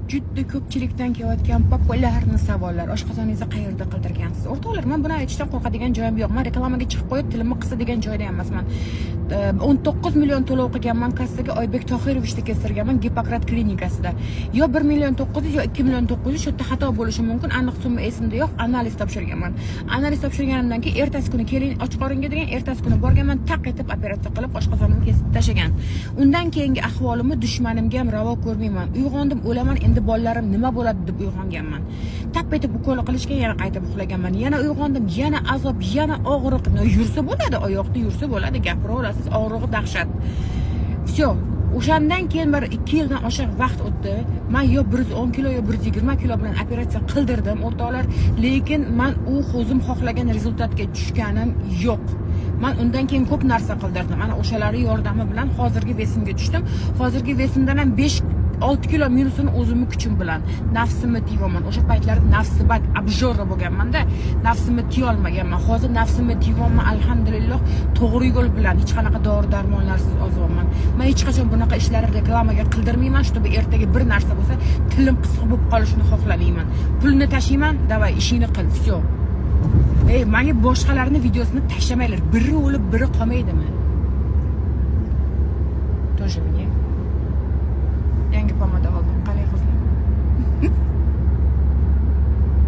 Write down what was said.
Juda ko'pchilikdan kelayotgan популярный savollar: oshqozoningizni qayerda qildirgansiz? O'rtoqlar, man buni aytishdan qo'rqadigan joyim yo'q. Man reklamaga chiqib qo'yib, tilimni qisadigan joyda ham emasman. 19 million to'lov qilganman kassaga. Oybek Tohirovichda kestirganman, Gippokrat klinikasida. Yo 1 million 900, yo 2 million 900, shu yerda xato bo'lishi mumkin, aniq summa esimda yo'q. Analiz topshirganman. Analiz topshirganimdan keyin ertasi kuni keling och qoringa degan. Ertasi kuni borganman, taq etib operatsiya qilib, oshqozonimni kesib tashlagan. Undan keyingi ahvolimni dushmanimga ham ravo ko'rmayman. Uyg'ondim, o'laman endi, bolalarim nima bo'ladi deb uyg'onganman. Tap etib ukol qilishgan, yana qaytib uxlaganman. Yana uyg'ondim, yana azob, yana og'riq. No, yursa bo'ladi, oyoqda yursa bo'ladi, gapira olasiz, og'rig'i dahshat. Все, o'shandan keyin bir 2 yildan oshiq vaqt o'tdi. Man yo 110 kilo, yo 120 kilo bilan operatsiya qildirdim, o'rtoqlar, lekin man u o'zim xohlagan результат ga tushganim yo'q. Man undan keyin ko'p narsa qildirdim. Ana o'shalari yordami bilan hozirgi вес imga tushdim. Hozirgi вес imdan ham 5-6 kilo minusini o'zimni kuchim bilan, nafsimni tiyyoman. O'sha paytlarda nafsibat, обжора bo'lganmanda, nafsimni tiyolmaganman. Hozir nafsimni tiyyoman, alhamdulillah, to'g'ri yo'l bilan, hech qanaqa dori darmonlarsiz ozyapman. Man hech qachon bunaqa ishlarni reklamaga qildirmayman, чтобы ertaga bir narsa bo'lsa, tilim qisiq bo'lib qolishini xohlamayman. Pulni tashiyman, давай, ishingni qil, все. Ey, manga boshqalarni videosini tashlamanglar. Biri o'lib, biri qolmaydimi? Тоже мне yangi pomada oldim. Qalay, qizlar?